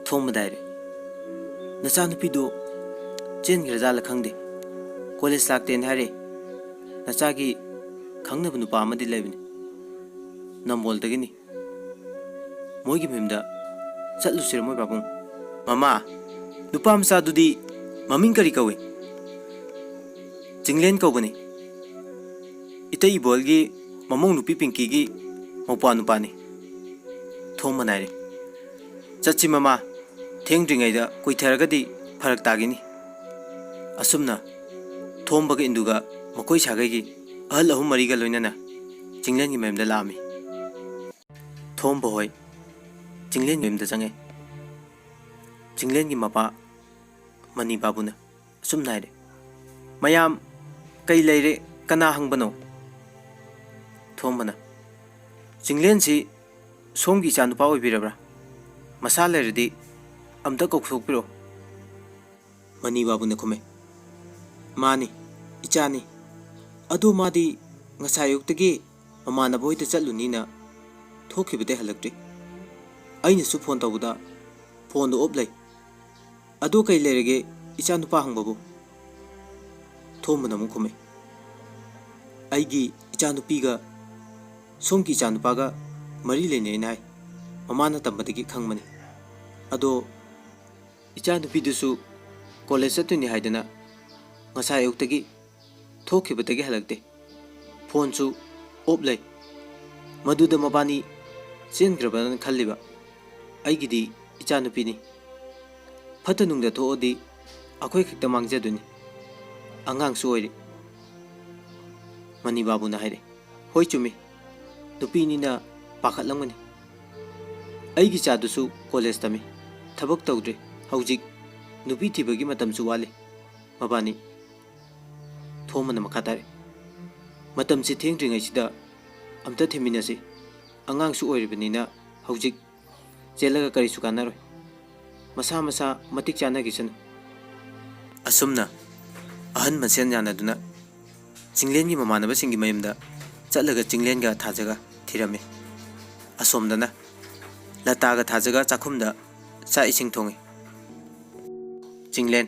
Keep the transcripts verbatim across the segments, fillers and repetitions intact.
ꯊꯣꯝꯕꯗ ꯍꯥꯏꯔꯦ, "ꯅꯆꯥꯅꯨꯄꯤꯗꯣ ꯆꯦꯟꯈ꯭ꯔꯖꯥꯠꯂ ꯈꯪꯗꯦ, ꯀꯣꯂꯦꯖ ꯂꯥꯛꯇꯦꯅ ꯍꯥꯏꯔꯦ꯫ ꯅꯆꯥꯒꯤ ꯈꯪꯅꯕ ꯅꯨꯄꯥ ꯑꯃꯗꯤ ꯂꯩꯕꯅꯤ, ꯅꯝꯕꯣꯜꯗꯒꯤꯅꯤ꯫ ꯃꯣꯏꯒꯤ ꯃꯌꯨꯝꯗ ꯆꯠꯂꯨꯁꯤꯔ ꯃꯣꯏ ꯄꯥꯕꯨꯡ?" "ꯃꯃꯥ, ꯅꯨꯄꯥ ꯃꯆꯥꯗꯨꯗꯤ ꯃꯃꯤꯡ ꯀꯔꯤ ꯀꯧꯏ?" "ꯆꯤꯡꯂꯦꯟ ꯀꯧꯕꯅꯤ꯫ ꯏꯇꯩ ꯏꯕꯣꯜꯒꯤ ꯃꯃꯧ ꯅꯨꯄꯤ ꯄꯤꯡꯀꯤꯒꯤ ꯃꯧꯄ꯭ꯋꯥ ꯅꯨꯄꯥꯅꯤ꯫" ꯊꯣꯝꯕꯅ ꯍꯥꯏꯔꯦ, "ꯆꯠꯁꯤ ꯃꯃꯥ, ꯊꯦꯡꯗ꯭ꯔꯤꯉꯩꯗ ꯀꯨꯏꯊꯔꯒꯗꯤ ꯐꯔꯛ ꯇꯥꯈꯤꯅꯤ꯫" ꯑꯁꯨꯝꯅ ꯊꯣꯝꯕꯒ ꯏꯟꯗꯨꯒ ꯃꯈꯣꯏ ꯁꯥꯒꯩꯒꯤ ꯑꯍꯜ ꯑꯍꯨꯝ ꯃꯔꯤꯒ ꯂꯣꯏꯅꯅ ꯆꯤꯡꯂꯦꯟꯒꯤ ꯃꯌꯨꯝꯗ ꯂꯥꯛꯑꯝꯃꯤ꯫ ꯊꯣꯝꯕ ꯍꯣꯏ ꯆꯤꯡꯂꯦꯟ ꯃꯌꯨꯝꯗ ꯆꯪꯉꯦ꯫ ꯆꯤꯡꯂꯦꯟꯒꯤ ꯃꯄꯥ ꯃꯅꯤ ꯕꯥꯕꯨꯅ ꯑꯁꯨꯝꯅ ꯍꯥꯏꯔꯦ, "ꯃꯌꯥꯝ, ꯀꯩ ꯂꯩꯔꯦ? ꯀꯅꯥ ꯍꯪꯕꯅꯣ?" ꯊꯣꯝꯕꯅ, "ꯆꯤꯡꯂꯦꯟꯁꯤ ꯁꯣꯝꯒꯤ ꯏꯆꯥꯅꯨꯄꯥ ꯑꯣꯏꯕꯤꯔꯕ꯭ꯔꯥ? ꯃꯁꯥ ꯂꯩꯔꯗꯤ ꯑꯝꯇ ꯀꯧꯊꯣꯛꯄꯤꯔꯛꯑꯣ꯫" ꯃꯅꯤ ꯕꯥꯕꯨꯅ ꯈꯨꯝꯃꯦ, "ꯃꯥꯅꯤ, ꯏꯆꯥꯅꯤ꯫ ꯑꯗꯣ ꯃꯥꯗꯤ ꯉꯁꯥꯏ ꯑꯌꯨꯛꯇꯒꯤ ꯃꯃꯥꯟꯅꯕ ꯍꯣꯏꯗ ꯆꯠꯂꯨꯅꯤꯅ ꯊꯣꯛꯈꯤꯕꯗꯩ ꯍꯜꯂꯛꯇ꯭ꯔꯤ꯫ ꯑꯩꯅꯁꯨ ꯐꯣꯟ ꯇꯧꯕꯗ ꯐꯣꯟꯗꯣ ꯑꯣꯞ ꯂꯩ꯫ ꯑꯗꯣ ꯀꯩ ꯂꯩꯔꯒꯦ ꯏꯆꯥꯅꯨꯄꯥ ꯍꯪꯕꯕꯨ?" ꯊꯣꯝꯕꯅ ꯑꯃꯨꯛ ꯈꯨꯝꯃꯦ, "ꯑꯩꯒꯤ ꯏꯆꯥꯅꯨꯄꯤꯒ ꯁꯣꯝꯒꯤ ꯏꯆꯥꯅꯨꯄꯥꯒ ꯃꯔꯤ ꯂꯩꯅꯩꯅ ꯍꯥꯏ꯫ ꯃꯃꯥꯅ ꯇꯝꯕꯗꯒꯤ ꯈꯪꯕꯅꯤ꯫ ꯑꯗꯣ ꯏꯆꯥꯅꯨꯄꯤꯗꯨꯁꯨ ꯀꯣꯂꯦꯖ ꯆꯠꯇꯣꯏꯅꯤ ꯍꯥꯏꯗꯅ ꯉꯁꯥꯏ ꯑꯌꯨꯛꯇꯒꯤ ꯊꯣꯛꯈꯤꯕꯗꯒꯤ ꯍꯜꯂꯛꯇꯦ꯫ ꯐꯣꯟꯁꯨ ꯑꯣꯞ ꯂꯩ꯫ ꯃꯗꯨꯗ ꯃꯕꯥꯅꯤ ꯆꯦꯟꯈ꯭ꯔꯕꯅ ꯈꯜꯂꯤꯕ꯫ ꯑꯩꯒꯤꯗꯤ ꯏꯆꯥꯅꯨꯄꯤꯅꯤ꯫ ꯐꯠꯇ ꯅꯨꯡꯗ ꯊꯣꯛꯑꯗꯤ ꯑꯩꯈꯣꯏ ꯈꯛꯇ ꯃꯥꯡꯖꯗꯣꯏꯅꯤ꯫ ꯑꯉꯥꯡꯁꯨ ꯑꯣꯏꯔꯤ꯫" ꯃꯅꯤ ꯕꯥꯕꯨꯅ ꯍꯥꯏꯔꯦ, "ꯍꯣꯏ, ꯆꯨꯝꯃꯤ꯫ ꯅꯨꯄꯤꯅꯤꯅ ꯄꯥꯈꯠꯂꯝꯒꯅꯤ꯫ ꯑꯩꯒꯤ ꯏꯆꯥꯗꯨꯁꯨ ꯀꯣꯂꯦꯖ ꯇꯝꯃꯤ꯫ ꯊꯕꯛ ꯇꯧꯗ꯭ꯔꯤ꯫ ꯍꯧꯖꯤꯛ ꯅꯨꯄꯤ ꯊꯤꯕꯒꯤ ꯃꯇꯝꯁꯨ ꯋꯥꯠꯂꯤ꯫" ꯃꯕꯥꯅꯤ ꯊꯣꯝꯕꯅ ꯃꯈꯥ ꯇꯥꯔꯛꯏ, "ꯃꯇꯝꯁꯤ ꯊꯦꯡꯗ꯭ꯔꯤꯉꯩꯁꯤꯗ ꯑꯝꯇ ꯊꯤꯃꯤꯟꯅꯁꯤ꯫ ꯑꯉꯥꯡꯁꯨ ꯑꯣꯏꯔꯤꯕꯅꯤꯅ ꯍꯧꯖꯤꯛ ꯆꯦꯜꯂꯒ ꯀꯔꯤꯁꯨ ꯀꯥꯟꯅꯔꯣꯏ꯫ ꯃꯁꯥ ꯃꯁꯥ ꯃꯇꯤꯛ ꯆꯥꯅꯈꯤꯁꯅꯨ꯫" ꯑꯁꯨꯝꯅ ꯑꯍꯟ ꯃꯁꯦꯟ ꯌꯥꯅꯗꯨꯅ ꯆꯤꯡꯂꯦꯟꯒꯤ ꯃꯃꯥꯟꯅꯕꯁꯤꯡꯒꯤ ꯃꯌꯨꯝꯗ ꯆꯠꯂꯒ ꯆꯤꯡꯂꯦꯟꯒ ꯊꯥꯖꯒ ꯊꯤꯔꯝꯃꯤ꯫ ꯑꯁꯣꯝꯗꯅ ꯂꯇꯥꯒ ꯊꯥꯖꯒ ꯆꯥꯛꯈꯨꯝꯗ ꯆꯥꯛ ꯏꯁꯤꯡ ꯊꯣꯡꯉꯤ꯫ ꯆꯤꯡꯂꯦꯟ,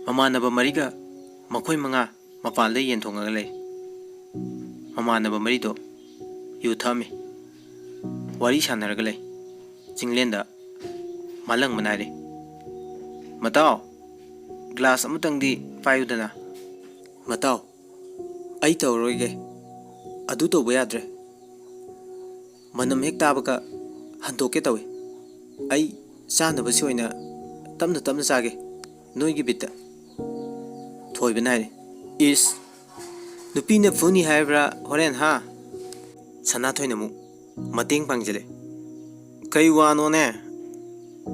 ꯃꯃꯥꯟꯅꯕ ꯃꯔꯤꯒ ꯃꯈꯣꯏ ꯃꯉꯥ ꯃꯄꯥꯜꯗ ꯌꯦꯟ ꯊꯣꯡꯉꯒ ꯂꯩ꯫ ꯃꯃꯥꯟꯅꯕ ꯃꯔꯤꯗꯣ ꯌꯨ ꯊꯛꯑꯝꯃꯤ꯫ ꯋꯥꯔꯤ ꯁꯥꯟꯅꯔꯒ ꯂꯩ꯫ ꯆꯤꯡꯂꯦꯟꯗ ꯃꯥꯂꯪꯕꯅ ꯍꯥꯏꯔꯦ, "ꯃꯇꯥꯎ, ꯒ꯭ꯂꯥꯁ ꯑꯃꯇꯪꯗꯤ ꯄꯥꯏꯌꯨꯗꯅ꯫" "ꯃꯇꯥꯎ, ꯑꯩ ꯇꯧꯔꯔꯣꯏꯒꯦ꯫ ꯑꯗꯨ ꯇꯧꯕ ꯌꯥꯗ꯭ꯔꯦ꯫ ꯃꯅꯝ ꯍꯦꯛ ꯇꯥꯕꯒ ꯍꯟꯗꯣꯛꯀꯦ ꯇꯧꯏ꯫ ꯑꯩ ꯆꯥꯅꯕꯁꯤ ꯑꯣꯏꯅ ꯇꯞꯅ ꯇꯞꯅ ꯆꯥꯒꯦ, ꯅꯣꯏꯒꯤ ꯕꯤꯠꯇ꯫" ꯊꯣꯏꯕꯅ ꯍꯥꯏꯔꯦ, "ꯏꯁ, ꯅꯨꯄꯤꯅ ꯐꯨꯅꯤ ꯍꯥꯏꯕ꯭ꯔꯥ ꯍꯣꯔꯦꯟ, ꯍꯥ?" ꯁꯅꯥꯊꯣꯏꯅ ꯑꯃꯨꯛ ꯃꯇꯦꯡ ꯄꯥꯡꯖꯤꯜꯂꯦ꯫ "ꯀꯩ ꯋꯥꯅꯣꯅꯦ?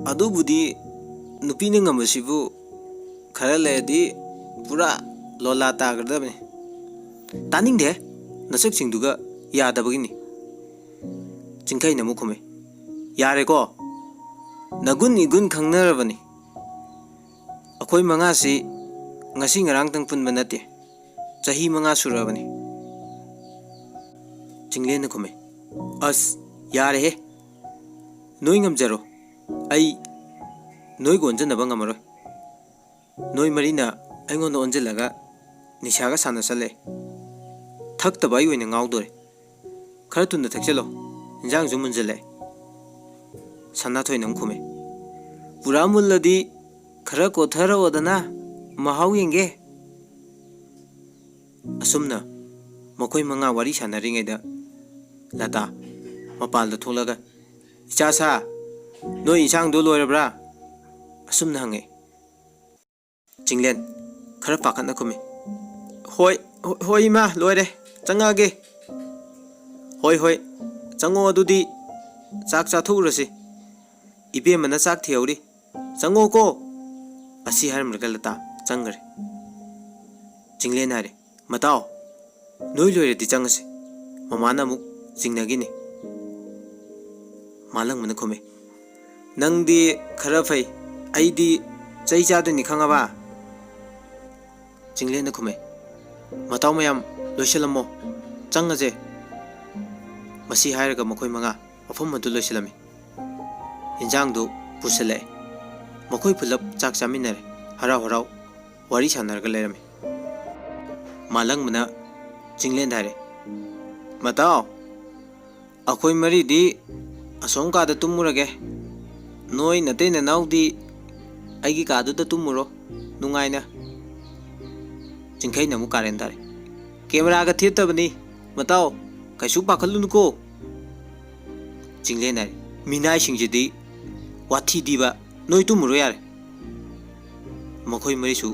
ꯑꯗꯨꯕꯨꯗꯤ ꯅꯨꯄꯤꯅ ꯉꯝꯕꯁꯤꯕꯨ ꯈꯔ ꯂꯩꯔꯗꯤ ꯄꯨꯔꯥ ꯂꯣꯂꯥ ꯇꯥꯈ꯭ꯔꯗꯕꯅꯤ꯫" "ꯇꯥꯅꯤꯡꯗꯦ, ꯅꯁꯛꯁꯤꯡꯗꯨꯒ ꯌꯥꯗꯕꯒꯤꯅꯤ꯫" ꯆꯤꯡꯈꯩꯅ ꯑꯃꯨꯛ ꯈꯨꯝꯃꯦ, "ꯌꯥꯔꯦꯀꯣ, ꯅꯒꯨꯟ ꯏꯒꯨꯟ ꯈꯪꯅꯔꯕꯅꯤ꯫ ꯑꯩꯈꯣꯏ ꯃꯉꯥꯁꯤ ꯉꯁꯤ ꯉꯔꯥꯡꯇꯪ ꯄꯨꯟꯕ ꯅꯠꯇꯦ, ꯆꯍꯤ ꯃꯉꯥ ꯁꯨꯔꯕꯅꯤ꯫" ꯆꯤꯡꯂꯦꯟꯅ ꯈꯨꯝꯃꯦ, "ꯑꯁ, ꯌꯥꯔꯦꯍꯦ, ꯅꯣꯏ ꯉꯝꯖꯔꯣ, ꯑꯩ ꯅꯣꯏꯒ ꯑꯣꯟꯖꯟꯅꯕ ꯉꯝꯃꯔꯣꯏ꯫ ꯅꯣꯏ ꯃꯔꯤꯅ ꯑꯩꯉꯣꯟꯗ ꯑꯣꯟꯁꯤꯜꯂꯒ ꯅꯤꯁꯥꯒ ꯁꯥꯟꯅꯁꯜꯂꯦ꯫ ꯊꯛꯇꯕ ꯑꯩ ꯑꯣꯏꯅ ꯉꯥꯎꯗꯣꯔꯦ꯫ ꯈꯔ ꯊꯨꯅ ꯊꯛꯆꯜꯂꯣ, ꯏꯟꯖꯥꯡꯁꯨ ꯃꯨꯟꯖꯜꯂꯛꯑꯦ꯫" ꯁꯅꯥꯊꯣꯏꯅ ꯑꯃꯨꯛ ꯈꯨꯝꯃꯦ, "ꯄꯨꯔꯥ ꯃꯨꯜꯂꯗꯤ ꯈꯔ ꯀꯣꯊꯔꯛꯑꯣꯗꯅ, ꯃꯍꯥꯎ ꯌꯦꯡꯒꯦ꯫" ꯑꯁꯨꯝꯅ ꯃꯈꯣꯏ ꯃꯉꯥ ꯋꯥꯔꯤ ꯁꯥꯟꯅꯔꯤꯉꯩꯗ ꯂꯇꯥ ꯃꯄꯥꯜꯗ ꯊꯣꯛꯂꯒ, "ꯏꯆꯥ ꯁꯥ, ꯅꯣꯏ ꯏꯟꯁꯥꯡꯗꯣ ꯂꯣꯏꯔꯕ꯭ꯔꯥ?" ꯑꯁꯨꯝꯅ ꯍꯪꯉꯛꯏ꯫ ꯆꯤꯡꯂꯦꯟ ꯈꯔ ꯄꯥꯈꯠꯅ ꯈꯨꯝꯃꯤ, "ꯍꯣꯏ, ꯍꯣꯏ, ꯍꯣꯏ ꯏꯃꯥ, ꯂꯣꯏꯔꯦ, ꯆꯪꯉꯛꯑꯒꯦ꯫" "ꯍꯣꯏ, ꯍꯣꯏ, ꯆꯪꯉꯣ ꯑꯗꯨꯗꯤ, ꯆꯥꯛ ꯆꯥꯊꯣꯛꯎꯔꯁꯤ꯫ ꯏꯕꯦꯝꯃꯅ ꯆꯥꯛ ꯊꯤꯍꯧꯔꯤ, ꯆꯪꯉꯣꯀꯣ꯫" ꯑꯁꯤ ꯍꯥꯏꯔꯝꯂꯒ ꯂꯇꯥ ꯆꯪꯈ꯭ꯔꯦ꯫ ꯆꯤꯡꯂꯦꯟ ꯍꯥꯏꯔꯦ, "ꯃꯇꯥꯎ, ꯅꯣꯏ ꯂꯣꯏꯔꯗꯤ ꯆꯪꯉꯁꯤ, ꯃꯃꯥꯅ ꯑꯃꯨꯛ ꯆꯤꯡꯅꯈꯤꯅꯤ꯫" ꯃꯥꯂꯪꯕꯅ ꯈꯨꯝꯃꯤ, "ꯅꯪꯗꯤ ꯈꯔ ꯐꯩ, ꯑꯩꯗꯤ ꯆꯩ ꯆꯥꯗꯣꯏꯅꯤ, ꯈꯪꯉꯕ?" ꯆꯤꯡꯂꯦꯟꯅ ꯈꯨꯝꯃꯦ, "ꯃꯇꯥꯎ ꯃꯌꯥꯝ, ꯂꯣꯏꯁꯤꯜꯂꯝꯃꯣ, ꯆꯪꯉꯁꯦ꯫" ꯃꯁꯤ ꯍꯥꯏꯔꯒ ꯃꯈꯣꯏ ꯃꯉꯥ ꯃꯐꯝ ꯑꯗꯨ ꯂꯣꯏꯁꯤꯜꯂꯝꯃꯤ꯫ ꯏꯟꯖꯥꯡꯗꯨ ꯄꯨꯁꯜꯂꯛꯑꯦ꯫ ꯃꯈꯣꯏ ꯄꯨꯂꯞ ꯆꯥꯛ ꯆꯥꯃꯤꯟꯅꯔꯦ꯫ ꯍꯔꯥꯎ ꯍꯔꯥꯎ ꯋꯥꯔꯤ ꯁꯥꯟꯅꯔꯒ ꯂꯩꯔꯝꯃꯤ꯫ ꯃꯥꯂꯪꯕꯅ ꯆꯤꯡꯂꯦꯟꯗ ꯍꯥꯏꯔꯦ, "ꯃꯇꯥꯎ, ꯑꯩꯈꯣꯏ ꯃꯔꯤꯗꯤ ꯑꯁꯣꯝ ꯀꯥꯗ ꯇꯨꯝꯃꯨꯔꯒꯦ꯫ ꯅꯣꯏ ꯅꯇꯩ ꯅꯅꯥꯎꯗꯤ ꯑꯩꯒꯤ ꯀꯥꯗꯨꯗ ꯇꯨꯝꯃꯨꯔꯣ ꯅꯨꯡꯉꯥꯏꯅ꯫" ꯆꯤꯡꯈꯩꯅ ꯑꯃꯨꯛ ꯀꯥꯔꯦꯟ ꯇꯥꯔꯦ꯫ "ꯀꯦꯃꯦꯔꯥꯒ ꯊꯦꯠꯇꯕꯅꯤ ꯃꯇꯥꯎ, ꯀꯩꯁꯨ ꯄꯥꯈꯠꯂꯨꯅꯨꯀꯣ꯫" ꯆꯤꯡꯂꯦꯟ ꯍꯥꯏꯔꯦ, "ꯃꯤꯅꯥꯏꯁꯤꯡꯁꯤꯗꯤ ꯋꯥꯊꯤꯗꯤꯕ, ꯅꯣꯏ ꯇꯨꯝꯃꯨꯔꯣ ꯌꯥꯔꯦ꯫" ꯃꯈꯣꯏ ꯃꯔꯤꯁꯨ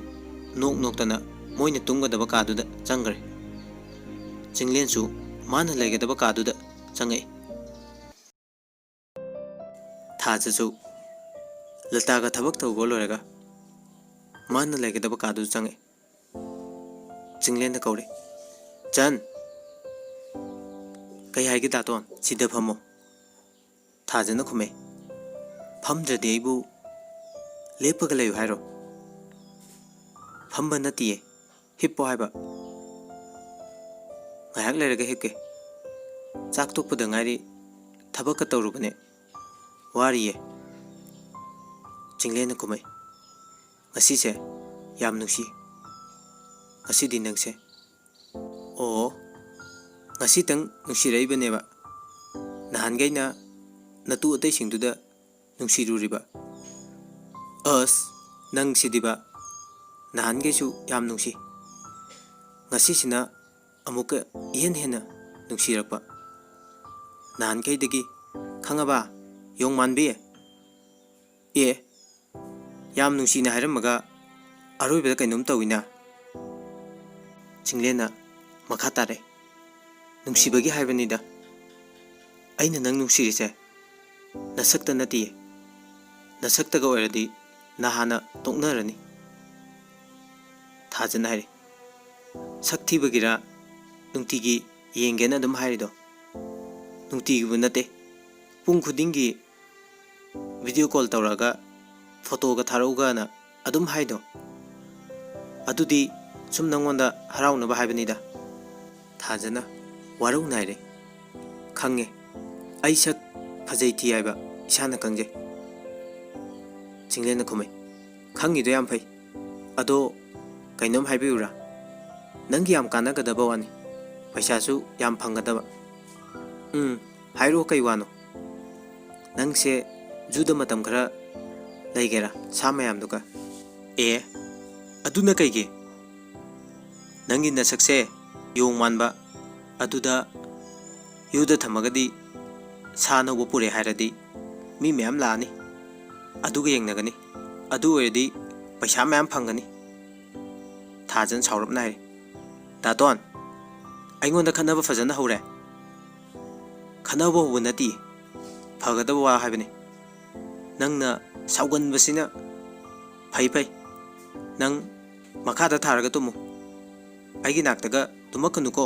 ꯅꯣꯛ ꯅꯣꯛꯇꯅ ꯃꯣꯏꯅ ꯇꯨꯝꯒꯗꯕ ꯀꯥꯗꯨꯗ ꯆꯪꯈ꯭ꯔꯦ꯫ ꯆꯤꯡꯂꯦꯟꯁꯨ ꯃꯥꯅ ꯂꯩꯒꯗꯕ ꯀꯥꯗꯨꯗ ꯆꯪꯉꯛꯏ꯫ ꯊꯥꯖꯁꯨ ꯂꯇꯥꯒ ꯊꯕꯛ ꯇꯧꯕ ꯂꯣꯏꯔꯒ ꯃꯥꯅ ꯂꯩꯒꯗꯕ ꯀꯥꯗꯨꯗ ꯆꯪꯉꯛꯏ꯫ ꯆꯤꯡꯂꯦꯟꯅ ꯀꯧꯔꯦ, "ꯆꯟ!" "ꯀꯩ ꯍꯥꯏꯒꯦ ꯗꯥꯇꯣꯟ? ꯁꯤꯗ ꯐꯝꯃꯣ꯫" ꯊꯥꯖꯅ ꯈꯨꯝꯃꯦ, "ꯐꯝꯗ꯭ꯔꯗꯤ ꯑꯩꯕꯨ ꯂꯦꯞꯄꯒ ꯂꯩꯌꯨ ꯍꯥꯏꯔꯣ?" "ꯐꯝꯕ ꯅꯠꯇꯤꯌꯦ, ꯍꯤꯞꯄꯣ ꯍꯥꯏꯕ꯫" "ꯉꯥꯏꯍꯥꯛ ꯂꯩꯔꯒ ꯍꯤꯞꯀꯦ꯫ ꯆꯥꯛ ꯇꯣꯛꯄꯗ ꯉꯥꯏꯔꯤ, ꯊꯕꯛꯀ ꯇꯧꯔꯨꯕꯅꯦ, ꯋꯥꯔꯤꯌꯦ꯫" ꯆꯤꯡꯂꯦꯟꯅ ꯈꯨꯝꯃꯛꯏ, "ꯉꯁꯤꯁꯦ ꯌꯥꯝ ꯅꯨꯡꯁꯤ꯫ ꯉꯁꯤꯗꯤ ꯅꯪꯁꯦ꯫ ꯑꯣ, ꯉꯁꯤꯇꯪ ꯅꯨꯡꯁꯤꯔꯛꯏꯕꯅꯦꯕ꯫ ꯅꯍꯥꯟꯈꯩꯅ ꯅꯇꯨ ꯑꯇꯩꯁꯤꯡꯗꯨꯗ ꯅꯨꯡꯁꯤꯔꯨꯔꯤꯕ꯫ ꯑꯁ, ꯅꯪꯁꯤꯗꯤꯕ꯫ ꯅꯍꯥꯟꯈꯩꯁꯨ ꯌꯥꯝ ꯅꯨꯡꯁꯤ꯫ ꯉꯁꯤꯁꯤꯅ ꯑꯃꯨꯛꯀ ꯏꯍꯦꯟ ꯍꯦꯟꯅ ꯅꯨꯡꯁꯤꯔꯛꯄ꯫ ꯅꯍꯥꯟꯈꯩꯗꯒꯤ꯫ ꯈꯪꯉꯕ, ꯌꯣꯡ ꯃꯥꯟꯕꯤ?" "ꯑꯦ, ꯌꯥꯝ ꯅꯨꯡꯁꯤꯅ ꯍꯥꯏꯔꯝꯃꯒ ꯑꯔꯣꯏꯕꯗ ꯀꯩꯅꯣꯝ ꯇꯧꯏꯅ꯫" ꯆꯤꯡꯂꯦꯟꯅ ꯃꯈꯥ ꯇꯥꯔꯛꯏ, "ꯅꯨꯡꯁꯤꯕꯒꯤ ꯍꯥꯏꯕꯅꯤꯗ꯫ ꯑꯩꯅ ꯅꯪ ꯅꯨꯡꯁꯤꯔꯤꯁꯦ ꯅꯁꯛꯇ ꯅꯠꯇꯤꯌꯦ꯫ ꯅꯁꯛꯇꯒ ꯑꯣꯏꯔꯗꯤ ꯅꯍꯥꯟꯅ ꯇꯣꯛꯅꯔꯅꯤ꯫" ꯊꯥꯖꯅ ꯍꯥꯏꯔꯤ, "ꯁꯛ ꯊꯤꯕꯒꯤꯔ ꯅꯨꯡꯇꯤꯒꯤ ꯌꯦꯡꯒꯦꯅ ꯑꯗꯨꯝ ꯍꯥꯏꯔꯤꯗꯣ? ꯅꯨꯡꯇꯤꯒꯤꯕꯨ ꯅꯠꯇꯦ, ꯄꯨꯡ ꯈꯨꯗꯤꯡꯒꯤ ꯚꯤꯗꯤꯑꯣ ꯀꯣꯜ ꯇꯧꯔꯛꯑꯒ ꯐꯣꯇꯣꯒ ꯊꯥꯔꯛꯎꯒꯅ ꯑꯗꯨꯝ ꯍꯥꯏꯗꯣ? ꯑꯗꯨꯗꯤ ꯁꯨꯝ ꯅꯪꯉꯣꯟꯗ ꯍꯔꯥꯎꯅꯕ ꯍꯥꯏꯕꯅꯤꯗ꯫" ꯊꯥꯖꯅ ꯋꯥꯔꯧ ꯅꯥꯏꯔꯦ, "ꯈꯪꯉꯦ, ꯑꯩ ꯁꯛ ꯐꯖꯩ ꯊꯤ ꯍꯥꯏꯕ ꯏꯁꯥꯅ ꯈꯪꯖꯩ꯫ ꯆꯤꯡꯂꯦꯟꯅ ꯈꯨꯝꯃꯤ, "ꯈꯪꯉꯤꯗꯣ ꯌꯥꯝ ꯐꯩ꯫ ꯑꯗꯣ ꯀꯩꯅꯣꯝ ꯍꯥꯏꯕꯤꯌꯨꯔꯥ? ꯅꯪꯒꯤ ꯌꯥꯝ ꯀꯥꯟꯅꯒꯗꯕ ꯋꯥꯅꯤ꯫ ꯄꯩꯁꯥꯁꯨ ꯌꯥꯝ ꯐꯪꯒꯗꯕ꯫ ꯎꯝ, ꯍꯥꯏꯔꯛꯑꯣ, ꯀꯩ ꯋꯥꯅꯣ? ꯅꯪꯁꯦ ꯖꯨꯗ ꯃꯇꯝ ꯈꯔ ꯂꯩꯒꯦꯔꯥ, ꯁꯥ ꯃꯌꯥꯝꯗꯨꯒ?" "ꯑꯦ, ꯑꯗꯨꯅ ꯀꯩꯒꯤ? ꯅꯪꯒꯤ ꯅꯁꯛꯁꯦ ꯌꯣꯡ ꯃꯥꯟꯕ, ꯑꯗꯨꯗ ꯖꯨꯗ ꯊꯝꯃꯒꯗꯤ ꯁꯥ ꯑꯅꯧꯕ ꯄꯨꯔꯦ ꯍꯥꯏꯔꯗꯤ ꯃꯤ ꯃꯌꯥꯝ ꯂꯥꯛꯑꯅꯤ, ꯑꯗꯨꯒ ꯌꯦꯡꯅꯒꯅꯤ꯫ ꯑꯗꯨ ꯑꯣꯏꯔꯗꯤ ꯄꯩꯁꯥ ꯃꯌꯥꯝ ꯐꯪꯒꯅꯤ꯫" ꯊꯥꯖꯟ ꯁꯥꯎꯔꯞꯅ ꯍꯥꯏꯔꯦ, "ꯗꯥꯇꯣꯟ, ꯑꯩꯉꯣꯟꯗ ꯈꯠꯅꯕ ꯐꯖꯅ ꯍꯧꯔꯦ꯫ ꯈꯠꯅꯕ ꯍꯧꯕ ꯅꯠꯇꯦ, ꯐꯒꯗꯕ ꯋꯥ ꯍꯥꯏꯕꯅꯤ꯫ ꯅꯪꯅ ꯁꯥꯎꯒꯟꯕꯁꯤꯅ ꯐꯩ ꯐꯩ꯫ ꯅꯪ ꯃꯈꯥꯗ ꯊꯥꯔꯒ ꯇꯨꯝꯃꯨ꯫ ꯑꯩꯒꯤ ꯅꯥꯛꯇꯒ ꯇꯨꯝꯃꯛꯀꯅꯨꯀꯣ꯫"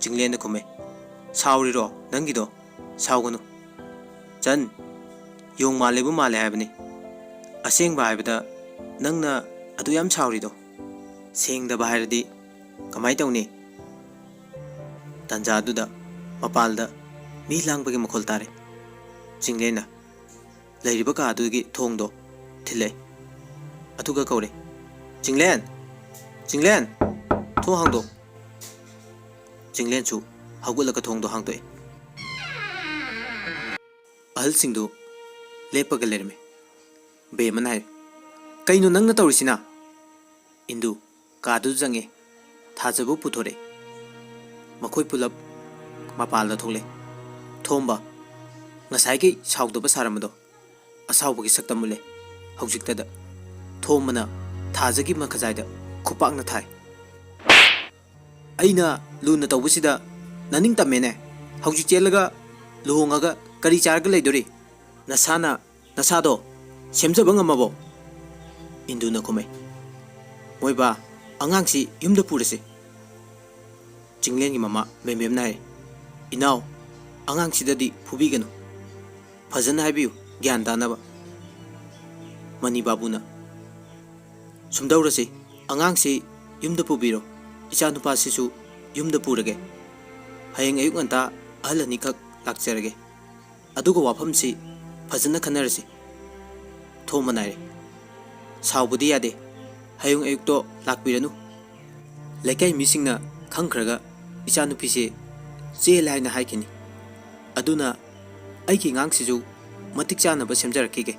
ꯆꯤꯡꯂꯦꯟꯅ ꯈꯨꯝꯃꯦ, "ꯁꯥꯎꯔꯤꯔꯣ ꯅꯪꯒꯤꯗꯣ? ꯁꯥꯎꯒꯅꯨ꯫ ꯆꯟ, ꯌꯣꯡ ꯃꯥꯜꯂꯦꯕꯨ ꯃꯥꯜꯂꯦ ꯍꯥꯏꯕꯅꯤ꯫ ꯑꯁꯦꯡꯕ ꯍꯥꯏꯕꯗ ꯅꯪꯅ ꯑꯗꯨ ꯌꯥꯝ ꯁꯥꯎꯔꯤꯗꯣ? ꯁꯦꯡꯗꯕ ꯍꯥꯏꯔꯗꯤ ꯀꯃꯥꯏ ꯇꯧꯅꯤ?" ꯇꯥꯟꯖꯥꯗꯨꯗ ꯃꯄꯥꯜꯗ ꯃꯤ ꯂꯥꯡꯕꯒꯤ ꯃꯈꯣꯜ ꯇꯥꯔꯦ꯫ ꯆꯤꯡꯂꯦꯟꯅ ꯂꯩꯔꯤꯕ ꯀꯥꯗꯨꯒꯤ ꯊꯣꯡꯗꯣ ꯊꯤꯜꯂꯛꯏ꯫ ꯑꯗꯨꯒ ꯀꯧꯔꯦ, "ꯆꯤꯡꯂꯦꯟ! ꯆꯤꯡꯂꯦꯟ! ꯊꯣꯡ ꯍꯥꯡꯗꯣꯛ!" ꯆꯤꯡꯂꯦꯟꯁꯨ ꯍꯧꯒꯠꯂꯒ ꯊꯣꯡꯗꯣ ꯍꯥꯡꯗꯣꯛꯏ꯫ ꯑꯍꯜꯁꯤꯡꯗꯨ ꯂꯦꯞꯄꯒ ꯂꯩꯔꯝꯃꯤ꯫ ꯕꯦꯝꯃꯅ ꯍꯥꯏ, "ꯀꯩꯅꯣ ꯅꯪꯅ ꯇꯧꯔꯤꯁꯤꯅ?" ꯏꯟꯗꯨ ꯀꯥꯗꯨ ꯆꯪꯉꯦ꯫ ꯊꯥꯖꯕꯨ ꯄꯨꯊꯣꯔꯛꯑꯦ꯫ ꯃꯈꯣꯏ ꯄꯨꯂꯞ ꯃꯄꯥꯜꯗ ꯊꯣꯛꯂꯛꯑꯦ꯫ ꯊꯣꯝꯕ, ꯉꯁꯥꯏꯒꯤ ꯁꯥꯎꯗꯕ ꯁꯥꯔꯝꯕꯗꯣ ꯑꯁꯥꯎꯕꯒꯤ ꯁꯛꯇꯝ ꯎꯠꯂꯦ꯫ ꯍꯧꯖꯤꯛꯇꯗ ꯊꯣꯝꯕꯅ ꯊꯥꯖꯒꯤ ꯃꯈꯖꯥꯏꯗ ꯈꯨꯄꯥꯛꯅ ꯊꯥꯏ꯫ "ꯑꯩꯅ ꯂꯨꯅ ꯇꯧꯕꯁꯤꯗ ꯅꯅꯤꯡ ꯇꯝꯃꯦꯅꯦ꯫ ꯍꯧꯖꯤꯛ ꯆꯦꯜꯂꯒ ꯂꯨꯍꯣꯡꯉꯒ ꯀꯔꯤ ꯆꯥꯔꯒ ꯂꯩꯗꯣꯔꯤ? ꯅꯁꯥꯅ ꯅꯁꯥꯗꯣ ꯁꯦꯝꯖꯕ ꯉꯝꯃꯕꯣ?" ꯏꯟꯗꯨꯅ ꯈꯨꯝꯃꯦ, "ꯃꯣꯏꯕꯥ, ꯑꯉꯥꯡꯁꯤ ꯌꯨꯝꯗ ꯄꯨꯔꯁꯤ꯫" ꯆꯤꯡꯂꯦꯟꯒꯤ ꯃꯃꯥ ꯃꯦꯝꯕꯦꯝꯅ ꯍꯥꯏ, "ꯏꯅꯥꯎ, ꯑꯉꯥꯡꯁꯤꯗꯗꯤ ꯐꯨꯕꯤꯒꯅꯨ꯫ ꯐꯖꯅ ꯍꯥꯏꯕꯤꯌꯨ, ꯒ꯭ꯌꯥꯟ ꯇꯥꯅꯕ꯫" ꯃꯅꯤ ꯕꯥꯕꯨꯅ, "ꯁꯨꯝꯗꯧꯔꯁꯤ, ꯑꯉꯥꯡꯁꯤ ꯌꯨꯝꯗ ꯄꯨꯕꯤꯔꯣ, ꯏꯆꯥꯅꯨꯄꯥꯁꯤꯁꯨ ꯌꯨꯝꯗ ꯄꯨꯔꯒꯦ꯫ ꯍꯌꯦꯡ ꯑꯌꯨꯛ ꯉꯟꯇꯥ ꯑꯍꯜ ꯑꯅꯤꯈꯛ ꯂꯥꯛꯆꯔꯒꯦ꯫ ꯑꯗꯨꯒ ꯋꯥꯐꯝꯁꯤ ꯐꯖꯅ ꯈꯟꯅꯔꯁꯤ꯫" ꯊꯣꯡ ꯃꯅꯥꯏꯔꯦ꯫ ꯁꯥꯎꯕꯗꯤ ꯌꯥꯗꯦ꯫ ꯍꯌꯦꯡ ꯑꯌꯨꯛꯇꯣ ꯂꯥꯛꯄꯤꯔꯅꯨ꯫ ꯂꯩꯀꯥꯏ ꯃꯤꯁꯤꯡꯅ ꯈꯪꯈ꯭ꯔꯒ ꯏꯆꯥꯅꯨꯄꯤꯁꯦ ꯆꯦꯜꯂꯦ ꯍꯥꯏꯅ ꯍꯥꯏꯈꯤꯅꯤ꯫ ꯑꯗꯨꯅ ꯑꯩꯒꯤ ꯑꯉꯥꯡꯁꯤꯁꯨ ꯃꯇꯤꯛ ꯆꯥꯅꯕ ꯁꯦꯝꯖꯔꯛꯈꯤꯒꯦ꯫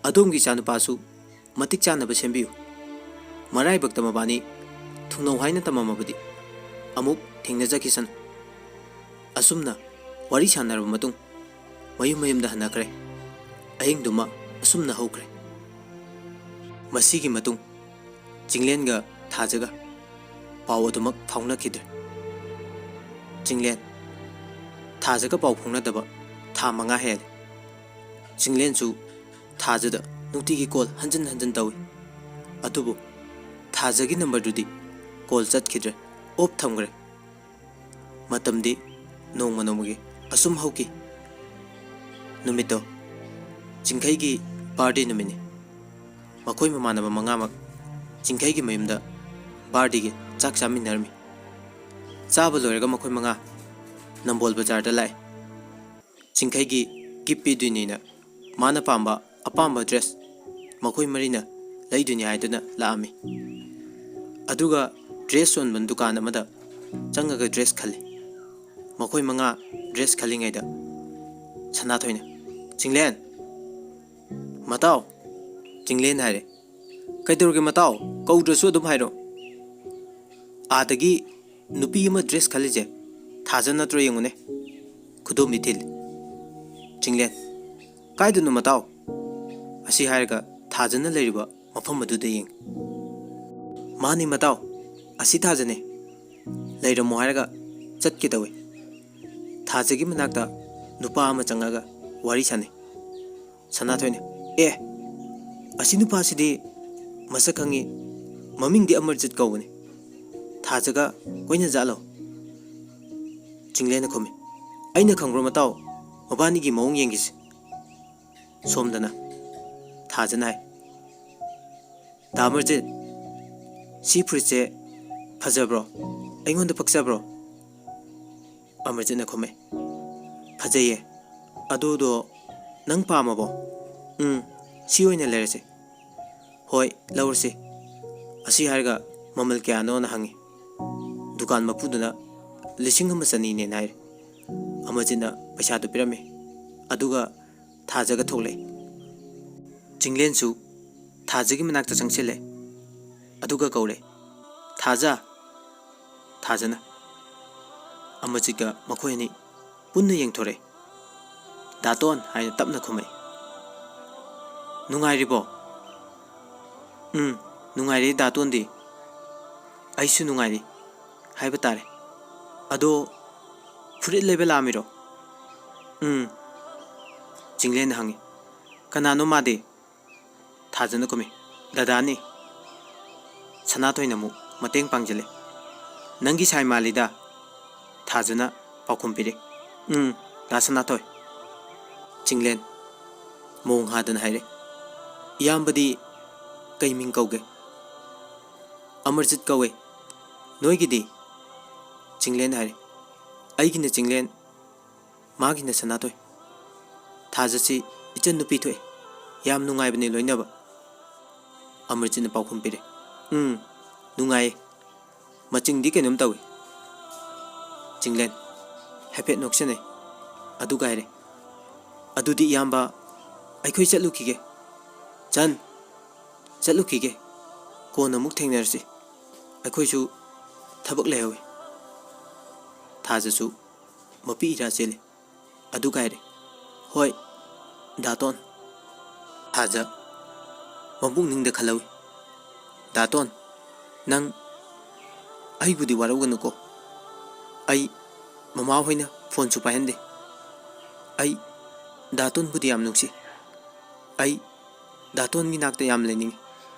ꯑꯗꯣꯝꯒꯤ ꯏꯆꯥꯅꯨꯄꯥꯁꯨ ꯃꯇꯤꯛ ꯆꯥꯅꯕ ꯁꯦꯝꯕꯤꯌꯨ꯫ ꯃꯔꯥꯏꯕꯛꯇ ꯃꯕꯥꯅꯤ ꯊꯨꯡꯅꯧ ꯍꯥꯏꯅ ꯇꯝꯃꯝꯃꯕꯗꯤ ꯑꯃꯨꯛ ꯊꯦꯡꯅꯖꯈꯤꯁꯅꯨ꯫ ꯑꯁꯨꯝꯅ ꯋꯥꯔꯤ ꯁꯥꯟꯅꯔꯕ ꯃꯇꯨꯡ ꯃꯌꯨꯝ ꯃꯌꯨꯝꯗ ꯍꯟꯅꯈ꯭ꯔꯦ꯫ ꯑꯍꯤꯡꯗꯨꯃ ꯑꯁꯨꯝꯅ ꯍꯧꯈ꯭ꯔꯦ꯫ ꯃꯁꯤꯒꯤ ꯃꯇꯨꯡ ꯆꯤꯡꯂꯦꯟꯒ ꯊꯥꯖꯒ ꯄꯥꯎ ꯑꯗꯨꯃꯛ ꯐꯥꯎꯅꯈꯤꯗ꯭ꯔꯦ꯫ ꯆꯤꯡꯂꯦꯟ ꯊꯥꯖꯒ ꯄꯥꯎ ꯐꯥꯎꯅꯗꯕ ꯊꯥ ꯃꯉꯥ ꯍꯦꯜꯂꯦ꯫ ꯆꯤꯡꯂꯦꯟꯁꯨ ꯊꯥꯖꯗ ꯅꯨꯡꯇꯤꯒꯤ ꯀꯣꯜ ꯍꯟꯖꯤꯟ ꯍꯟꯖꯤꯟ ꯇꯧꯏ꯫ ꯑꯗꯨꯕꯨ ꯊꯥꯖꯒꯤ ꯅꯝꯕꯔꯗꯨꯗꯤ ꯀꯣꯜ ꯆꯠꯈꯤꯗ꯭ꯔꯦ, ꯑꯣꯐ ꯊꯝꯈ꯭ꯔꯦ꯫ ꯃꯇꯝꯗꯤ ꯅꯣꯡꯃ ꯅꯣꯡꯃꯒꯤ ꯑꯁꯨꯝ ꯍꯧꯈꯤ꯫ ꯅꯨꯃꯤꯠꯇꯣ ꯆꯤꯡꯈꯩꯒꯤ ꯕꯥꯔꯗꯦ ꯅꯨꯃꯤꯠꯅꯤ꯫ ꯃꯈꯣꯏ ꯃꯃꯥꯟꯅꯕ ꯃꯉꯥꯃꯛ ꯆꯤꯡꯈꯩꯒꯤ ꯃꯌꯨꯝꯗ ꯕꯥꯔꯗꯦꯒꯤ ꯆꯥꯛ ꯆꯥꯃꯤꯟꯅꯔꯝꯃꯤ꯫ ꯆꯥꯕ ꯂꯣꯏꯔꯒ ꯃꯈꯣꯏ ꯃꯉꯥ ꯅꯝꯕꯣꯜ ꯕꯖꯥꯔꯗ ꯂꯥꯛꯑꯦ꯫ ꯆꯤꯡꯈꯩꯒꯤ ꯒꯤꯐ ꯄꯤꯗꯣꯏꯅꯦꯅ ꯃꯥꯅ ꯄꯥꯝꯕ ꯑꯄꯥꯝꯕ ꯗ꯭ꯔꯦꯁ ꯃꯈꯣꯏ ꯃꯔꯤꯅ ꯂꯩꯗꯣꯏꯅꯤ ꯍꯥꯏꯗꯨꯅ ꯂꯥꯛꯑꯝꯃꯤ꯫ ꯑꯗꯨꯒ ꯗ꯭ꯔꯦꯁ ꯌꯣꯟꯕ ꯗꯨꯀꯥꯟ ꯑꯃꯗ ꯆꯪꯉꯒ ꯗ꯭ꯔꯦꯁ ꯈꯜꯂꯤ꯫ ꯃꯈꯣꯏ ꯃꯉꯥ ꯗ꯭ꯔꯦꯁ ꯈꯜꯂꯤꯉꯩꯗ ꯁꯅꯥꯊꯣꯏꯅ, "ꯆꯤꯡꯂꯦꯟ, ꯃꯇꯥꯎ!" ꯆꯤꯡꯂꯦꯟ ꯍꯥꯏꯔꯦ꯫ "ꯀꯩꯗꯧꯔꯒꯦ ꯃꯇꯥꯎ? ꯀꯧꯗ꯭ꯔꯁꯨ ꯑꯗꯨꯝ ꯍꯥꯏꯔꯣ꯫ ꯑꯥꯗꯒꯤ ꯅꯨꯄꯤ ꯑꯃ ꯗ꯭ꯔꯦꯁ ꯈꯜꯂꯤꯁꯦ ꯊꯥꯖ ꯅꯠꯇ꯭ꯔꯣ? ꯌꯦꯡꯉꯨꯅꯦ, ꯈꯨꯗꯣꯝꯕꯤ ꯊꯤꯜꯂꯤ꯫" ꯆꯤꯡꯂꯦꯟ, "ꯀꯥꯏꯗꯅꯣ ꯃꯇꯥꯎ?" ꯑꯁꯤ ꯍꯥꯏꯔꯒ ꯊꯥꯖꯅ ꯂꯩꯔꯤꯕ ꯃꯐꯝ ꯑꯗꯨꯗ ꯌꯦꯡꯉꯤ꯫ "ꯃꯥꯅꯤ ꯃꯇꯥꯎ, ꯑꯁꯤ ꯊꯥꯖꯅꯦ꯫ ꯂꯩꯔꯝꯃꯣ ꯍꯥꯏꯔꯒ ꯆꯠꯀꯦ ꯇꯧꯏ꯫" ꯊꯥꯖꯒꯤ ꯃꯅꯥꯛꯇ ꯅꯨꯄꯥ ꯑꯃ ꯆꯪꯉꯒ ꯋꯥꯔꯤ ꯁꯥꯟꯅꯩ꯫ ꯁꯅꯥꯊꯣꯏꯅ, "ꯑꯦ, ꯑꯁꯤ ꯅꯨꯄꯥꯁꯤꯗꯤ ꯃꯁꯛ ꯈꯪꯉꯤ, ꯃꯃꯤꯡꯗꯤ ꯑꯃꯔꯖꯤꯠ ꯀꯧꯕꯅꯤ꯫ ꯊꯥꯖꯒ ꯀꯣꯏꯅꯖꯥꯠꯂꯣ?" ꯆꯤꯡꯂꯦꯟꯅ ꯈꯨꯝꯃꯤ, "ꯑꯩꯅ ꯈꯪꯕ꯭ꯔꯣ ꯃꯇꯥꯎ? ꯃꯕꯥꯅꯤꯒꯤ ꯃꯑꯣꯡ ꯌꯦꯡꯈꯤꯁꯤ꯫" ꯁꯣꯝꯗꯅ ꯊꯥꯖꯅ ꯍꯥꯏ, "ꯗꯥ ꯑꯃꯔꯖꯤꯠ, ꯁꯤ ꯐꯨꯔꯤꯠꯁꯦ ꯐꯖꯕ꯭ꯔꯣ? ꯑꯩꯉꯣꯟꯗ ꯄꯛꯆꯕ꯭ꯔꯣ?" ꯑꯃꯔꯖꯤꯠꯅ ꯈꯨꯝꯃꯦ, "ꯐꯖꯩꯌꯦ꯫ ꯑꯗꯨꯗꯣ ꯅꯪ ꯄꯥꯝꯃꯕꯣ?" "ꯎꯝ, "ꯁꯤ ꯑꯣꯏꯅ ꯂꯩꯔꯁꯦ꯫" "ꯍꯣꯏ, ꯂꯧꯔꯁꯦ꯫" ꯑꯁꯤ ꯍꯥꯏꯔꯒ ꯃꯃꯜ ꯀꯌꯥꯅꯣꯅ ꯍꯪꯉꯤ꯫ ꯗꯨꯀꯥꯟ ꯃꯄꯨꯗꯨꯅ "ꯂꯤꯁꯤꯡ ꯑꯃ ꯆꯅꯤꯅꯦꯅ" ꯍꯥꯏꯔꯦ꯫ ꯑꯃꯔꯖꯤꯠꯅ ꯄꯩꯁꯥꯗꯨ ꯄꯤꯔꯝꯃꯤ꯫ ꯑꯗꯨꯒ ꯊꯥꯖꯒ ꯊꯣꯛꯂꯛꯏ꯫ ꯆꯤꯡꯂꯦꯟꯁꯨ ꯊꯥꯖꯒꯤ ꯃꯅꯥꯛꯇ ꯆꯪꯁꯤꯜꯂꯦ꯫ ꯑꯗꯨꯒ ꯀꯧꯔꯦ, "ꯊꯥꯖ!" ꯊꯥꯖꯅ ꯑꯃꯔꯖꯤꯠꯀ ꯃꯈꯣꯏ ꯑꯅꯤ ꯄꯨꯟꯅ ꯌꯦꯡꯊꯣꯔꯛꯏ꯫ "ꯗꯥꯇꯣꯟ" ꯍꯥꯏꯅ ꯇꯞꯅ ꯈꯨꯝꯃꯛꯏ꯫ "ꯅꯨꯡꯉꯥꯏꯔꯤꯕꯣ?" "ꯎꯝ, ꯅꯨꯡꯉꯥꯏꯔꯤ ꯗꯥꯇꯣꯟꯗꯤ?" "ꯑꯩꯁꯨ ꯅꯨꯡꯉꯥꯏꯔꯤ ꯍꯥꯏꯕ ꯇꯥꯔꯦ꯫ ꯑꯗꯣ ꯐꯨꯔꯤꯠ ꯂꯩꯕ ꯂꯥꯛꯑꯝꯃꯤꯔꯣ?" "ꯎꯝ꯫" ꯆꯤꯡꯂꯦꯟꯅ ꯍꯪꯉꯤ꯫ "ꯀꯅꯥꯅꯣ ꯃꯥꯗꯤ?" ꯊꯥꯖꯅ ꯈꯨꯝꯃꯤ꯫ "ꯗꯗꯥꯅꯤ꯫ ꯁꯅꯥꯊꯣꯏꯅ ꯑꯃꯨꯛ ꯃꯇꯦꯡ ꯄꯥꯡꯖꯜꯂꯦ꯫" "ꯅꯪꯒꯤ ꯁꯥꯏ ꯃꯥꯜꯂꯤꯗ꯫" ꯊꯥꯖꯅ ꯄꯥꯎꯈꯨꯝ ꯄꯤꯔꯦ꯫ "ꯎꯝ, ꯗꯥ ꯁꯅꯥꯊꯣꯏ꯫" ꯆꯤꯡꯂꯦꯟ ꯃꯣꯡ ꯍꯥꯗꯅ ꯍꯥꯏꯔꯦ, "ꯏꯌꯥꯝꯕꯗꯤ ꯀꯩ ꯃꯤꯡ ꯀꯧꯒꯦ?" "ꯑꯃꯔꯖꯤꯠ ꯀꯧꯋꯦ꯫" "ꯅꯣꯏꯒꯤꯗꯤ?" ꯆꯤꯡꯂꯦꯟ ꯍꯥꯏꯔꯦ, "ꯑꯩꯒꯤꯅ ꯆꯤꯡꯂꯦꯟ, ꯃꯥꯒꯤꯅ ꯁꯅꯥꯊꯣꯏ꯫ ꯊꯥꯖꯁꯤ ꯏꯆꯟ ꯅꯨꯄꯤ ꯊꯣꯛꯑꯦ꯫ ꯌꯥꯝ ꯅꯨꯡꯉꯥꯏꯕꯅꯦ ꯂꯣꯏꯅꯕ꯫" ꯑꯃꯔꯖꯤꯠꯅ ꯄꯥꯎꯈꯨꯝ ꯄꯤꯔꯦ꯫ "ꯎꯝ, ꯅꯨꯡꯉꯥꯏꯌꯦ꯫ ꯃꯆꯤꯡꯗꯤ ꯀꯩꯅꯣꯝ ꯇꯧꯏ꯫" ꯆꯤꯡꯂꯦꯟ ꯍꯥꯏꯐꯦꯠ ꯅꯣꯛꯁꯤꯟꯅꯩ꯫ ꯑꯗꯨꯒ ꯍꯥꯏꯔꯦ, "ꯑꯗꯨꯗꯤ ꯏꯌꯥꯝꯕ, ꯑꯩꯈꯣꯏ ꯆꯠꯂꯨꯈꯤꯒꯦ꯫ ꯆꯟ, ꯆꯠꯂꯨꯈꯤꯒꯦ꯫ ꯀꯣꯟꯅ ꯑꯃꯨꯛ ꯊꯦꯡꯅꯔꯁꯤ꯫ ꯑꯩꯈꯣꯏꯁꯨ ꯊꯕꯛ ꯂꯩꯍꯧꯋꯤ꯫" ꯊꯥꯖꯁꯨ ꯃꯄꯤ ꯏꯔꯥ ꯆꯦꯜꯂꯤ꯫ ꯑꯗꯨꯒ ꯍꯥꯏꯔꯦ, "ꯍꯣꯏ, ꯗꯥꯇꯣꯟ꯫" ꯊꯥꯖ ꯃꯄꯨꯛꯅꯤꯡꯗ ꯈꯜꯍꯧꯏ, "ꯗꯥꯇꯣꯟ, ꯅꯪ ꯑꯩꯕꯨꯗꯤ ꯋꯥꯔꯧꯒꯅꯨꯀꯣ꯫ ꯑꯩ ꯃꯃꯥ ꯍꯣꯏꯅ ꯐꯣꯟꯁꯨ ꯄꯥꯏꯍꯟꯗꯦ꯫ ꯑꯩ ꯗꯥꯇꯣꯟꯕꯨꯗꯤ ꯌꯥꯝ ꯅꯨꯡꯁꯤ꯫ ꯑꯩ ꯗꯥꯇꯣꯟꯒꯤ ꯅꯥꯛꯇ ꯌꯥꯝ ꯂꯩꯅꯤꯡꯉꯤ꯫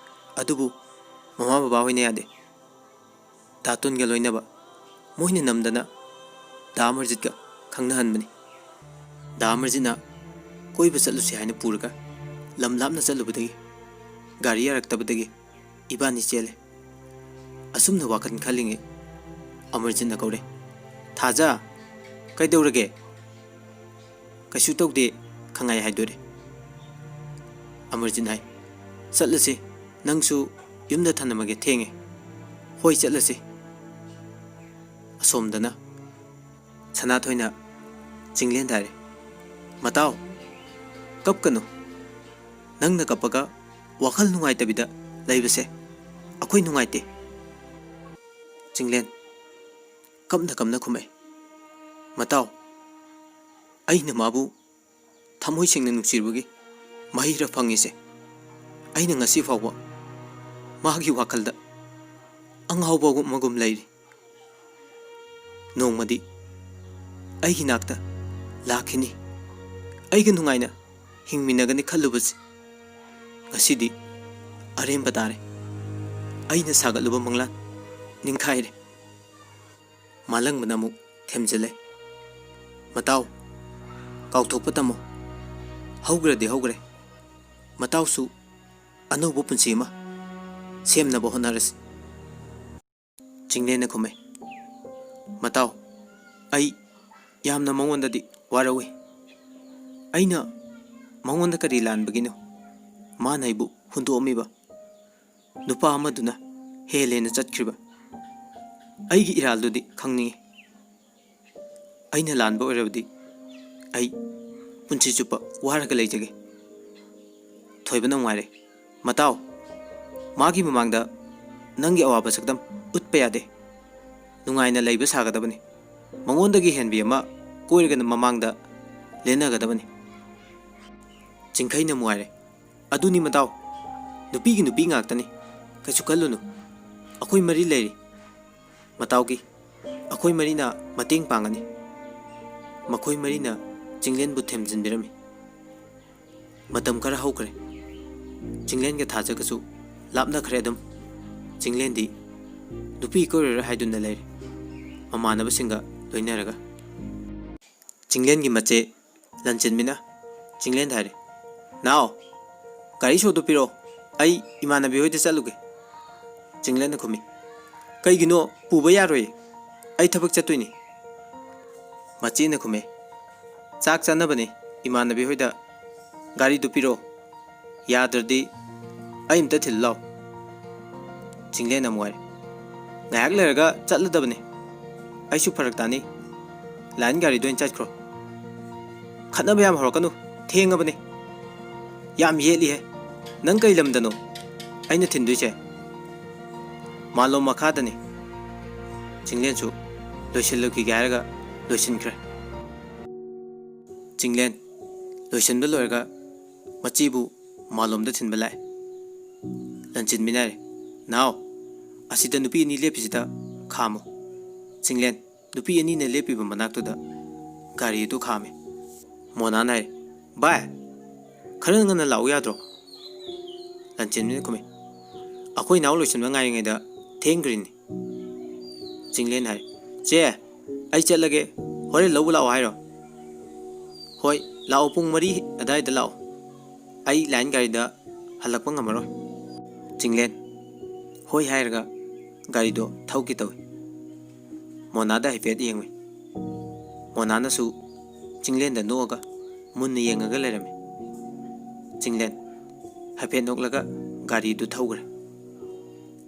ꯑꯗꯨꯕꯨ ꯃꯃꯥ ꯕꯕꯥ ꯍꯣꯏꯅ ꯌꯥꯗꯦ꯫ ꯗꯥꯇꯣꯟꯒ ꯂꯣꯏꯅꯕ ꯃꯣꯏꯅ ꯅꯝꯗꯅ ꯗꯥ ꯑꯃꯔꯖꯤꯠꯀ ꯈꯪꯅꯍꯟꯕꯅꯤ꯫ ꯗꯥ ꯑꯃꯔꯖꯤꯠꯅ ꯀꯣꯏꯕ ꯆꯠꯂꯨꯁꯤ ꯍꯥꯏꯅ ꯄꯨꯔꯒ ꯂꯝ ꯂꯥꯞꯅ ꯆꯠꯂꯨꯕꯗꯒꯤ ꯒꯥꯔꯤ ꯌꯥꯔꯛꯇꯕꯗꯒꯤ ꯏꯕꯥꯅꯤ ꯆꯦꯜꯂꯦ꯫" ꯑꯁꯨꯝꯅ ꯋꯥꯈꯜ ꯈꯜꯂꯤꯉꯩ ꯑꯃꯔꯖꯤꯠꯅ ꯀꯧꯔꯦ, "ꯊꯥꯖ, ꯀꯩꯗꯧꯔꯒꯦ?" "ꯀꯩꯁꯨ ꯇꯧꯗꯦ, ꯈꯪꯉꯥꯏ ꯍꯥꯏꯗꯣꯔꯦ꯫" ꯑꯃꯔꯖꯤꯠ ꯍꯥꯏ, "ꯆꯠꯂꯁꯤ, ꯅꯪꯁꯨ ꯌꯨꯝꯗ ꯊꯅꯝꯃꯒꯦ, ꯊꯦꯡꯉꯦ꯫ ꯍꯣꯏ, ꯆꯠꯂꯁꯤ꯫" ꯑꯁꯣꯝꯗꯅ ꯁꯅꯥꯊꯣꯏꯅ ꯆꯤꯡꯂꯦꯟꯗ ꯍꯥꯏꯔꯦ, "ꯃꯇꯥꯎ, ꯀꯞꯀꯅꯨ꯫ ꯅꯪꯅ ꯀꯞꯄꯒ ꯋꯥꯈꯜ ꯅꯨꯡꯉꯥꯏꯇꯕꯤꯗ ꯂꯩꯕꯁꯦ ꯑꯩꯈꯣꯏ ꯅꯨꯡꯉꯥꯏꯇꯦ꯫" ꯆꯤꯡꯂꯦꯟ ꯀꯞꯅ ꯀꯞꯅ ꯈꯨꯝꯃꯛꯑꯦ, "ꯃꯇꯥꯎ, ꯑꯩꯅ ꯃꯥꯕꯨ ꯊꯃꯣꯏ ꯁꯦꯡꯅ ꯅꯨꯡꯁꯤꯔꯨꯕꯒꯤ ꯃꯍꯩꯔ ꯐꯪꯉꯤꯁꯦ꯫ ꯑꯩꯅ ꯉꯁꯤ ꯐꯥꯎꯕ ꯃꯥꯒꯤ ꯋꯥꯈꯜꯗ ꯑꯉꯥꯎꯕ ꯑꯃꯒꯨꯝ ꯂꯩꯔꯤ꯫ ꯅꯣꯡꯃꯗꯤ ꯑꯩꯒꯤ ꯅꯥꯛꯇ ꯂꯥꯛꯈꯤꯅꯤ, ꯑꯩꯒ ꯅꯨꯡꯉꯥꯏꯅ ꯍꯤꯡꯃꯤꯟꯅꯒꯅꯤ ꯈꯜꯂꯨꯕꯁꯤ ꯉꯁꯤꯗꯤ ꯑꯔꯦꯝꯕ ꯇꯥꯔꯦ꯫ ꯑꯩꯅ ꯁꯥꯒꯠꯂꯨꯕ ꯃꯪꯂꯥꯟ ꯅꯤꯡꯈꯥꯏꯔꯦ꯫" ꯃꯥꯂꯪꯕꯅ ꯑꯃꯨꯛ ꯊꯦꯝꯖꯤꯜꯂꯦ, "ꯃꯇꯥꯎ, ꯀꯥꯎꯊꯣꯛꯄ ꯇꯝꯃꯨ꯫ ꯍꯧꯈ꯭ꯔꯗꯤ ꯍꯧꯈ꯭ꯔꯦ꯫ ꯃꯇꯥꯎꯁꯨ ꯑꯅꯧꯕ ꯄꯨꯟꯁꯤ ꯑꯃ ꯁꯦꯝꯅꯕ ꯍꯣꯠꯅꯔꯁꯤ꯫" ꯆꯤꯡꯂꯦꯟꯅ ꯈꯨꯝꯃꯦ, "ꯃꯇꯥꯎ, ꯑꯩ ꯌꯥꯝꯅ ꯃꯉꯣꯟꯗꯗꯤ ꯋꯥꯔꯧꯏ꯫ ꯑꯩꯅ ꯃꯉꯣꯟꯗ ꯀꯔꯤ ꯂꯥꯟꯕꯒꯤꯅꯣ ꯃꯥꯅ ꯑꯩꯕꯨ ꯍꯨꯟꯗꯣꯛꯑꯝꯃꯤꯕ? ꯅꯨꯄꯥ ꯑꯃꯗꯨꯅ ꯍꯦꯜꯂꯦꯅ ꯆꯠꯈ꯭ꯔꯤꯕ ꯑꯩꯒꯤ ꯏꯔꯥꯜꯗꯨꯗꯤ ꯈꯪꯅꯤꯡꯉꯤ꯫ ꯑꯩꯅ ꯂꯥꯟꯕ ꯑꯣꯏꯔꯕꯗꯤ ꯑꯩ ꯄꯨꯟꯁꯤ ꯆꯨꯞꯄ ꯋꯥꯔꯒ ꯂꯩꯖꯒꯦ꯫" ꯊꯣꯏꯕꯅ ꯅꯨꯡꯉꯥꯏꯔꯦ, "ꯃꯇꯥꯎ, ꯃꯥꯒꯤ ꯃꯃꯥꯡꯗ ꯅꯪꯒꯤ ꯑꯋꯥꯕ ꯁꯛꯇꯝ ꯎꯠꯄ ꯌꯥꯗꯦ꯫ ꯅꯨꯡꯉꯥꯏꯅ ꯂꯩꯕ ꯁꯥꯒꯗꯕꯅꯤ꯫ ꯃꯉꯣꯟꯗꯒꯤ ꯍꯦꯟꯕꯤ ꯑꯃ ꯀꯣꯏꯔꯒꯅ ꯃꯃꯥꯡꯗ ꯂꯦꯟꯅꯒꯗꯕꯅꯤ꯫" ꯆꯤꯡꯈꯩꯅ ꯅꯨꯡꯉꯥꯏꯔꯦ, "ꯑꯗꯨꯅꯤ ꯃꯇꯥꯎ, ꯅꯨꯄꯤꯒꯤ ꯅꯨꯄꯤ ꯉꯥꯛꯇꯅꯤ꯫ ꯀꯩꯁꯨ ꯈꯜꯂꯨꯅꯨ, ꯑꯩꯈꯣꯏ ꯃꯔꯤ ꯂꯩꯔꯤ꯫ ꯃꯇꯥꯎꯒꯤ ꯑꯩꯈꯣꯏ ꯃꯔꯤꯅ ꯃꯇꯦꯡ ꯄꯥꯡꯒꯅꯤ꯫" ꯃꯈꯣꯏ ꯃꯔꯤꯅ ꯆꯤꯡꯂꯦꯟꯕꯨ ꯊꯦꯝꯖꯤꯟꯕꯤꯔꯝꯃꯤ꯫ ꯃꯇꯝ ꯈꯔ ꯍꯧꯈ꯭ꯔꯦ꯫ ꯆꯤꯡꯂꯦꯟꯒ ꯊꯥꯖꯒꯁꯨ ꯂꯥꯞꯅꯈ꯭ꯔꯦ ꯑꯗꯨꯝ꯫ ꯆꯤꯡꯂꯦꯟꯗꯤ ꯅꯨꯄꯤ ꯀꯣꯏꯔꯔꯣꯏ ꯍꯥꯏꯗꯨꯅ ꯂꯩꯔꯦ, ꯃꯃꯥꯟꯅꯕꯁꯤꯡꯒ ꯂꯣꯏꯅꯔꯒ꯫ ꯆꯤꯡꯂꯦꯟꯒꯤ ꯃꯆꯦ ꯂꯟꯆꯦꯟꯕꯤꯅ ꯆꯤꯡꯂꯦꯟꯗ ꯍꯥꯏꯔꯦ, "ꯅꯥꯎ, ꯒꯥꯔꯤ ꯁꯣꯗꯨ ꯄꯤꯔꯛꯑꯣ, ꯑꯩ ꯏꯃꯥꯟꯅꯕꯤ ꯍꯣꯏꯗ ꯆꯠꯂꯨꯒꯦ꯫" ꯆꯤꯡꯂꯦꯟꯅ ꯈꯨꯝꯃꯤ, "ꯀꯩꯒꯤꯅꯣ? ꯄꯨꯕ ꯌꯥꯔꯣꯏ, ꯑꯩ ꯊꯕꯛ ꯆꯠꯇꯣꯏꯅꯤ꯫" ꯃꯆꯦꯅ ꯈꯨꯝꯃꯦ, "ꯆꯥꯛ ꯆꯥꯅꯕꯅꯤ ꯏꯃꯥꯟꯅꯕꯤ ꯍꯣꯏꯗ, ꯒꯥꯔꯤꯗꯨ ꯄꯤꯔꯛꯑꯣ꯫" ꯌꯥꯗ꯭ꯔꯗꯤ ꯑꯩ ꯑꯝꯇ ꯊꯤꯜꯂꯨ ꯂꯥꯎ꯫ ꯆꯤꯡꯂꯦꯟ ꯑꯃꯨꯛ ꯍꯥꯏꯔꯦ, ꯉꯥꯏꯍꯥꯛ ꯂꯩꯔꯒ ꯆꯠꯂꯗꯕꯅꯦ꯫ ꯑꯩꯁꯨ ꯐꯔꯛ ꯇꯥꯅꯤ꯫ ꯂꯥꯏꯟ ꯒꯥꯔꯤꯗ ꯑꯣꯏꯅ ꯆꯠꯈ꯭ꯔꯣ꯫ ꯈꯠꯅꯕ ꯌꯥꯝ ꯍꯧꯔꯛꯀꯅꯨ, ꯊꯦꯡꯉꯕꯅꯤ꯫ ꯌꯥꯝ ꯌꯦꯠꯂꯤꯍꯦ꯫ ꯅꯪ ꯀꯩ ꯂꯝꯗꯅꯣ ꯑꯩꯅ ꯊꯤꯟꯗꯣꯏꯁꯦ? ꯃꯥꯂꯣꯝ ꯃꯈꯥꯗꯅꯤ꯫ ꯆꯤꯡꯂꯦꯟꯁꯨ ꯂꯣꯏꯁꯤꯜꯂꯨꯈꯤꯒꯦ ꯍꯥꯏꯔꯒ ꯂꯣꯏꯁꯤꯟꯈ꯭ꯔꯦ꯫ ꯆꯤꯡꯂꯦꯟ ꯂꯣꯏꯁꯤꯟꯕ ꯂꯣꯏꯔꯒ ꯃꯆꯦꯕꯨ ꯃꯥꯂꯣꯝꯗ ꯊꯤꯟꯕ ꯂꯥꯛꯑꯦ꯫ ꯂꯟꯆꯦꯟꯕꯤꯅ ꯍꯥꯏꯔꯦ, "ꯅꯥꯎ, ꯑꯁꯤꯗ ꯅꯨꯄꯤ ꯑꯅꯤ ꯂꯦꯞꯄꯤꯁꯤꯗ ꯈꯥꯝꯃꯨ꯫" ꯆꯤꯡꯂꯦꯟ ꯅꯨꯄꯤ ꯑꯅꯤꯅ ꯂꯦꯞꯄꯤꯕ ꯃꯅꯥꯛꯇꯨꯗ ꯒꯥꯔꯤ ꯑꯗꯨ ꯈꯥꯝꯃꯦ꯫ ꯃꯣꯅꯥꯅ ꯍꯥꯏꯔꯦ, "ꯚꯥꯏ, ꯈꯔ ꯉꯟꯅ ꯂꯥꯛꯎ ꯌꯥꯗ꯭ꯔꯣ?" ꯂꯟꯆꯦꯟꯕꯤꯅ ꯈꯨꯝꯃꯦ, "ꯑꯩꯈꯣꯏ ꯏꯅꯥꯎ ꯂꯣꯏꯁꯤꯟꯕ ꯉꯥꯏꯔꯤꯉꯩꯗ ꯊꯦꯡꯈ꯭ꯔꯤꯅꯤ꯫" ꯆꯤꯡꯂꯦꯟ ꯍꯥꯏꯔꯦ, "ꯆꯦ, ꯑꯩ ꯆꯠꯂꯒꯦ, ꯍꯣꯔꯦꯟ ꯂꯧꯕ ꯂꯥꯛꯑꯣ ꯍꯥꯏꯔꯣ?" "ꯍꯣꯏ, ꯂꯥꯛꯑꯣ, ꯄꯨꯡ ꯃꯔꯤ ꯑꯗꯥꯏꯗ ꯂꯥꯛꯑꯣ꯫ ꯑꯩ ꯂꯥꯏꯟ ꯒꯥꯔꯤꯗ ꯍꯜꯂꯛꯄ ꯉꯝꯃꯔꯣꯏ꯫" ꯆꯤꯡꯂꯦꯟ ꯍꯣꯏ ꯍꯥꯏꯔꯒ ꯒꯥꯔꯤꯗꯣ ꯊꯧꯒꯦ ꯇꯧꯏ꯫ ꯃꯣꯅꯥꯗ ꯍꯥꯏꯐꯦꯠ ꯌꯦꯡꯉꯨꯏ꯫ ꯃꯣꯅꯥꯅꯁꯨ ꯆꯤꯡꯂꯦꯟꯗ ꯅꯣꯛꯑꯒ ꯃꯨꯟꯅ ꯌꯦꯡꯉꯒ ꯂꯩꯔꯝꯃꯤ꯫ ꯆꯤꯡꯂꯦꯟ ꯍꯥꯏꯐꯦꯠ ꯅꯣꯛꯂꯒ ꯒꯥꯔꯤꯗꯨ ꯊꯧꯈ꯭ꯔꯦ꯫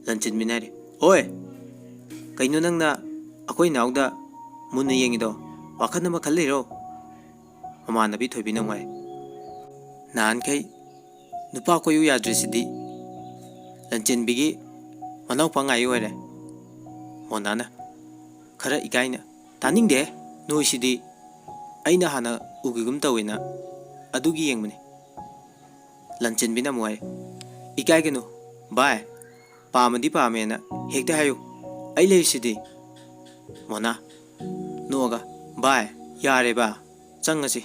ꯂꯟꯆꯦꯟꯕꯤꯅ ꯍꯥꯏꯔꯦ, "ꯑꯣꯏ! ꯀꯩꯅꯣ ꯅꯪꯅ ꯑꯩꯈꯣꯏ ꯏꯅꯥꯎꯗ ꯃꯨꯟꯅ ꯌꯦꯡꯉꯤꯗꯣ? ꯋꯥꯈꯜ ꯑꯃ ꯈꯜ ꯂꯩꯔꯣ?" ꯃꯃꯥꯟꯅꯕꯤ ꯊꯣꯏꯕꯤꯅ ꯑꯃꯨꯛ ꯍꯥꯏ, "ꯅꯍꯥꯟꯈꯩ ꯅꯨꯄꯥ ꯀꯣꯏꯌꯨ ꯌꯥꯗ꯭ꯔꯤꯁꯤꯗꯤ ꯂꯟꯆꯦꯟꯕꯤꯒꯤ ꯃꯅꯥꯎꯄꯥ ꯉꯥꯏ ꯑꯣꯏꯔꯦ꯫" ꯃꯣꯅꯥꯅ ꯈꯔ ꯏꯀꯥꯏꯅ, "ꯇꯥꯅꯤꯡꯗꯦ, ꯅꯣꯏꯁꯤꯗꯤ꯫ ꯑꯩꯅ ꯍꯥꯟꯅ ꯎꯈꯤꯒꯨꯝ ꯇꯧꯋꯦꯅ ꯑꯗꯨꯒꯤ ꯌꯦꯡꯕꯅꯤ꯫" ꯂꯟꯆꯦꯟꯕꯤꯅ ꯑꯃꯨꯛ ꯍꯥꯏ, "ꯏꯀꯥꯏꯒꯅꯨ ꯚꯥꯏ, ꯄꯥꯝꯃꯗꯤ ꯄꯥꯝꯃꯦꯅ ꯍꯦꯛꯇ ꯍꯥꯏꯌꯨ, ꯑꯩ ꯂꯩꯔꯤꯁꯤꯗꯤ꯫" ꯃꯣꯅꯥ ꯅꯣꯛꯑꯒ, "ꯚꯥꯏ, ꯌꯥꯔꯦꯕ, ꯆꯪꯉꯁꯤ,